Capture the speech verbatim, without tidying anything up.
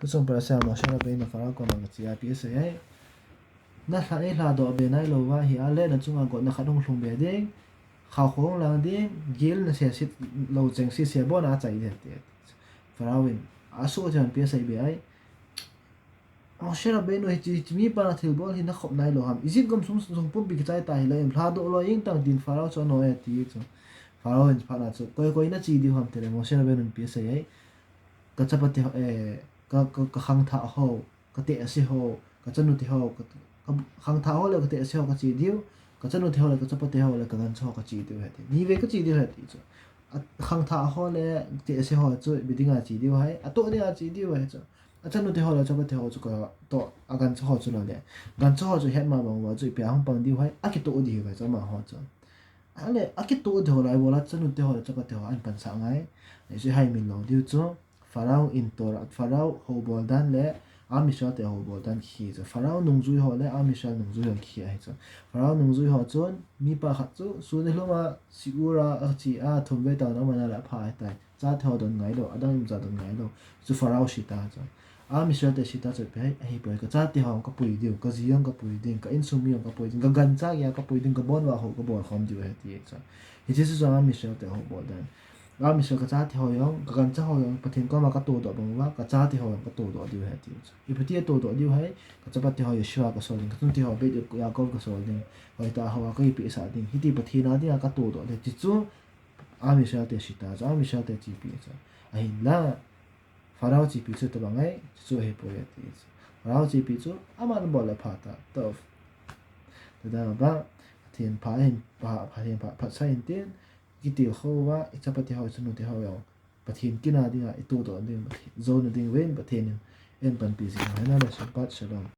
Tuchung parasha Moshe Rabbeinu Pharaoh koma kache a ipi asei em? Na lha, nei lhadoh be nailou va ahile, na chunga gotna khat hung lhung be ding, khaokho hung lang ding, gel na sese lou cheng sese bon a achai ding ati. Pharaoh in asuh chun ipi asei be em? Moshe Rabbeinu, hiche, hiche mipa na thilbol hi na khop nailou ham? Egypt gam sung, sung pumpi kichai ta hilou em? Lhadoh lou jeng tan tin Pharaoh chu anoi e ati chu. Pharaoh in phat na chu, koi koi na che diu ham tile, Moshe Rabbeinu in ipi asei em? Ka chapate ho, eh, ka, ka, ka khangthah ho, ka tehse ho, ka chanute ho, ka, ka khangthah ho le ka tehse ho ka che diu, ka chanute ho le ka chapate ho le ka gancha ho ka che diu ahi ati. Nivei ka che diu ahi ati chu. A, khangthah ho le tehse ho chu ipi dinga che diu ham? Atoh dinga che diu ahi chu. A chanute ho le chapate ho chu katoh, a gancha ho chu lou le. Gancha ho chu het ma bang uva chu ipi a hung pang diu ham? Akitoh diu ahi chu amaho chu. Ahile, akitoh diu ho le, ibola chanute ho le chapate ho ahin pansah ngai? Hiche hi min lou diu chu. Pharaoh in Torah, Pharaoh houbol dan le Am Israel te houbol dan kikhel chu. Pharaoh nungjui ho le Am Israel nungjui ho kikhel ahi chu. Pharaoh nungjui ho chun mipa khat chu sun nilhum a, Shiur a ache a, thum vei taona aman ahile apha ahitai. Chate ho don ngailou, adang imacha don ngailou. Chu Pharaoh shita chu. Am Israel te shita chu ipi ham? Ahipoi, ka chate ho jong ka pui diu, ka ji jong ka pui ding, ka insung mi jong ka pui ding, ka gancha geiya ka pui ding, ka bon uva ho ka bol khom diu ahi ati chu. Hiche chu Am Israel te houbol dan. Am Israel ka chate ho jong, ka gancha ho jong, Pathen koma ka todoh bang uva, ka chate ho jong ka todoh diu ahi ati chu. Ipi ti a todoh diu ham? Ka chapate ho Yeshua ka sol ding, ka chanute ho Beit Yaakov ka sol ding, hoitah hoa ka ipehsah ding, hiti Pathen a dinga ka todoh ding, ti chu Am Israel te shita chu, Am Israel te chepi chu. Ahinla, Pharaoh chepi chu tobang em? Chu ahipoi ati chu. Pharaoh chepi chu, aman abol le pha ta, toh. Tada ba, Pathen pha hin, pha, Pathen pha, phatsah in tin, kitilkhou uva, i chapate ho, i chanute ho jong Pathen kin a dinga i todoh ding, Pathen, jouna ding uvin Pathen in eipanpi jing hen. Amen. Shabbat Shalom.